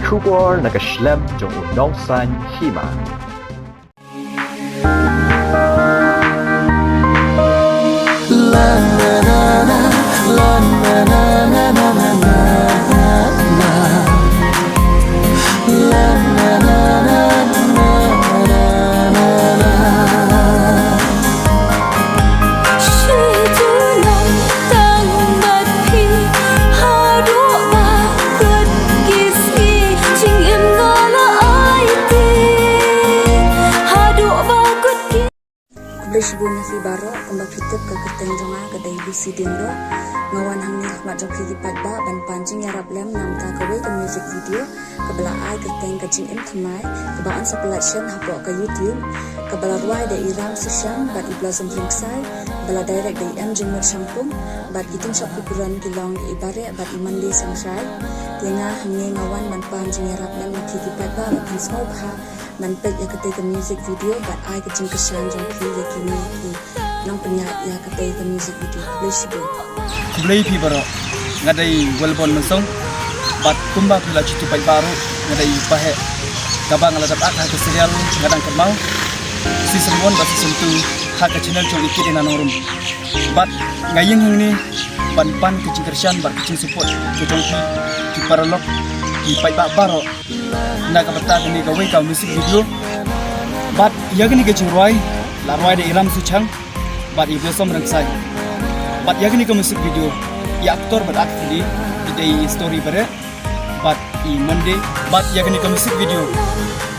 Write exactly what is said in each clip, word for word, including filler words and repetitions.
Khubor na ka shlem jong u nongsan hima. Khublei shibun ïa phi baroh, kumba phi tip ka kyrteng jong nga ka dei Lucy Diengdoh. Nga wan hangne ha khmat jong phi ki paidbah ban pan jingïarap lem namar kawei ka music video kaba la ai kyrteng Ka Jingim Thymmai, kaba yn sa pyllait shen hapoh ka YouTube, kaba la rwai da i Ram Susiang bad i Blossom Rynksai, ba la direct da i M Jingmut Shangpung, bad ki tyngshop ki puran ki long i Bareh bad i Mande Sangshai. Te nga hangne nga wan ban pan jingïarap lem ïa phi ki paidbah ban pynsngewbha ban peit ïa katei ka music video bad ai ka jingkyrshan jong phi ïa kine ki nongpynïaid ïa katei ka music video. Khublei shibun. Khublei phi baroh. Nga dei Welbon Mynsong. Bad kumba phi la ju tip paidbah ruh, nga dei Baheh, kaba nga la dep act ha ka serial Nga Dang Kynmaw, season one bad season two ha ka channel jong i Kit Ina Nongrum. Bad nga ïeng hangne ban pan ka jingkyrshan bad ka jingsupport ka jong phi ki paralok, ki paidbah baroh, na ka bynta kane kawei ka music video. Bad ïa kane ka jingrwai la rwai da i Ram Susiang bad i Blossom Rynksai. Bad ïa kane ka music video, i actor bad actress i dei i Story Bareh bad i Mande. Bad ïa kane ka music video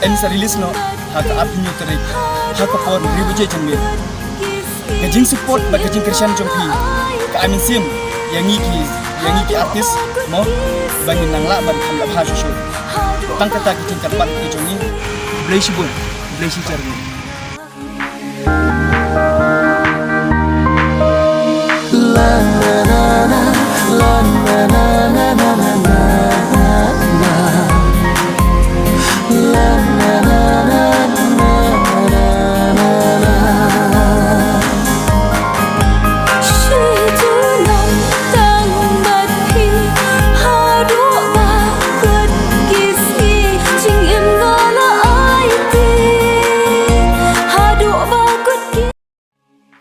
yn sa release noh ha ka arphew tarik ha ka por hynriew baje janmiet. Ka jingsupport bad ka jingkyrshan jong phi ka ai mynsiem ïa ngi ki, ïa ngi ki artist mo, ba ngin nang lah ban kham da bha shuh shuh. Tang kata ka jingkyrpad ka jong ngi. Khublei shibun. Khublei shihajar nguh.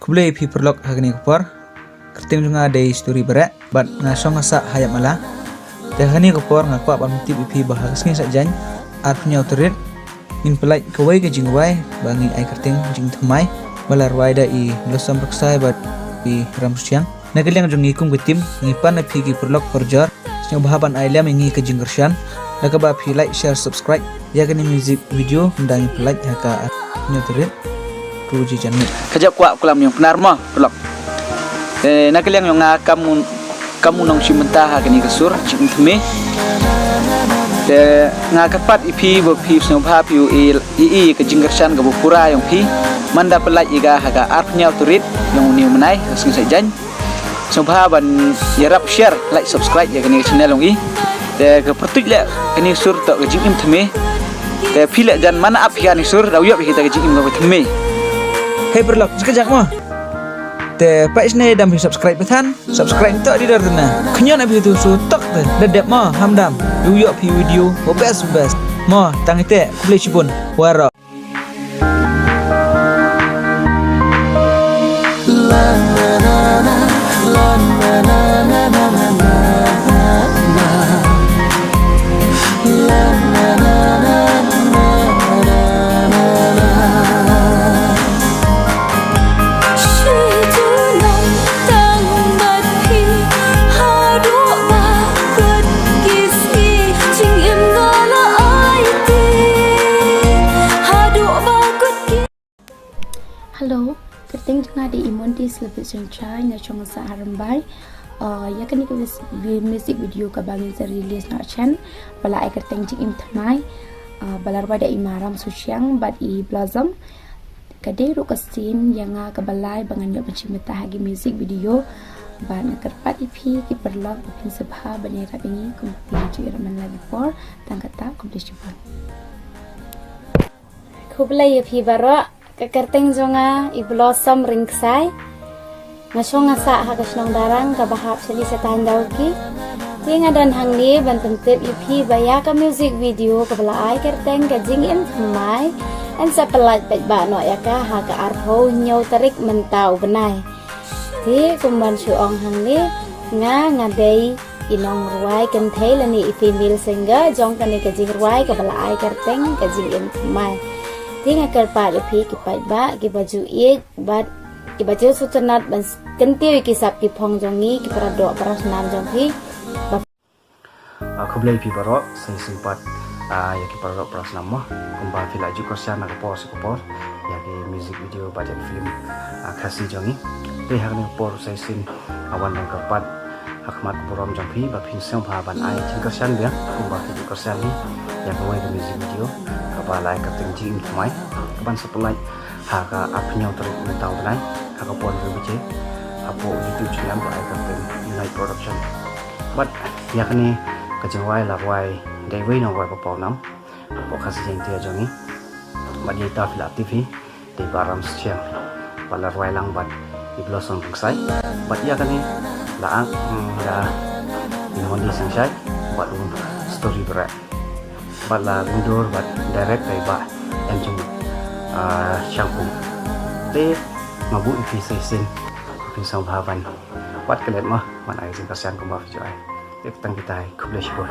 Khublei phi paralok ha kane ka por. Kyrteng jong nga dei Story Bareh bad nga shong nga sah ha Ïapmala. Te ha kane ka por nga kwah ban pyntip ïa phi ba ha ka sngi Saitjaiñ arphew hynñiew tarik ngin pyllait kawei ka jingrwai ba ngi ai kyrteng Jingim Thymmai, ba la rwai da i Blossom Rynksai bad i Ram Susiang. Na ka liang jong ngi kum ka team ngi pan ïa phi ki paralok parajor, sngewbha ban ai lem ïa ngi ka jingkyrshan da kaba phi like, share, subscribe ïa kane music video, mynta ngi pyllait ha ka arphew hynñiew tarik hynriew baje janmiet. Ka jop kwah klam ïong Pnar mo paralok. Eh, na ka liang jong nga kam u, kam u nongshim bynta ha kane ka sur Jingim Thymmai. Te nga kyrpad ïa phi ba phi sngewbha phi ïohi, ïohi ka jingkyrshan kaba pura ïong phi. Mynta pyllait ïa ka ha ka arphew hynñiew tarik ïong une u bnai, ka sngi Saitjaiñ. Sngewbha ban ïarap share, like, subscribe ïa kane ka channel jong i. Te ka pyrtuid leh kane ka sur to Ka Jingim Thymmai. Te phi leh jan man ap ïa kane ka sur da u ïoh ïa kita ka jingim kaba thymmai. Hei paralok, jaka jak mo. Te peit shane dam phi subscribe ba than, subscribe to di dar tena. Khñiot na phi tu sur tok te da dep mo, ham dam. U ïoh phi video ba best best. Mo, tang ite, khublei shibun. Waroh. Hello, kyrteng jong nga dei Imonti Slapit Sunshine, nga shong sah ha Rymbai. Uh, ïa kane ka vis-, vi-, music video kaba ngin sa release noh shen, ba la ai kyrteng Jingim Thymmai, uh, ba la rwai da i Maram Susiang bad i Blossom. Ka dei ruh ka scene ïa nga kaba lai ba ngan ïoh ban shim bynta ha ki music video. Bad nga kyrpad ïa phi ki paralok ba phin sngewbha ban ïarap ïa ngi kumba phi ju ïarap man la ki por. Tang kata, khublei shibun. Khublei ïa phi baroh, ka kyrteng jong nga i Blossom Rynksai. Nga shong nga sah ha ka shnong Darrang kaba hap shane shatei Dawki. Te nga don hangne ban pyntip ïa phi ba ïa ka music video kaba la ai kyrteng Ka Jingim Thymmai, yn sa pynlait paidbah noh ïa ka ha ka arphew hynñiew tarik mynta u bnai. Te kumban shu ong hangne, nga nga dei i nongrwai kynthei lane i female singer jong kane ka jingrwai kaba la ai kyrteng Ka Jingim Thymmai. Te nga kyrpad ïa phi ki paidbah kiba ju ïeit bad kiba ju sngewtynnat ban kyntiew ïa ki sap ki phong jong ngi, ki para doh para snam jong phi. Ba Ah, khublei phi baroh, sa shisien pat, ah, ïa ki para doh para snam mo. Kumba phi la ju kyrshan ha ka por sha ka por ïa ki music video bad ïa ki film, ah, Khasi jong ngi. Te ha kane ka por sa shisien, ah, wan ban kyrpad ha khmat ka burom jong phi ba phin sngewbha ban ai jingkyrshan biang kumba phi ju kyrshan hi ïa kawei ka music video kaba la ai kyrteng Jingim Thymmai, kaban sa pynlait ha ka arphew hynñiew tarik mynta u bnai ha ka por hynriew baje hapoh YouTube channel ba ai kyrteng Unite Production. Bad ïa kane ka jingrwai la rwai da iwei i nongrwai ba paw nam hapoh Khasi Jaiñtia jong ngi. Bad ïa ita phi la tip hi, dei Bah Ram Suchiang. Bad la rwai lang bad i Blossom Rynkai. Bad ïa kane la act, mm, da i Mondi Sangshai bad u Story Bret. Bad la ringdur bad direct da i Bah M Jung, ah, Shangpung. Te nga buh ïa phi sa shisien, phin sngewbha ban wad klet mo ban ai jingkyrshan kumba phi ju ai. Te tang kita hi, khublei shibun.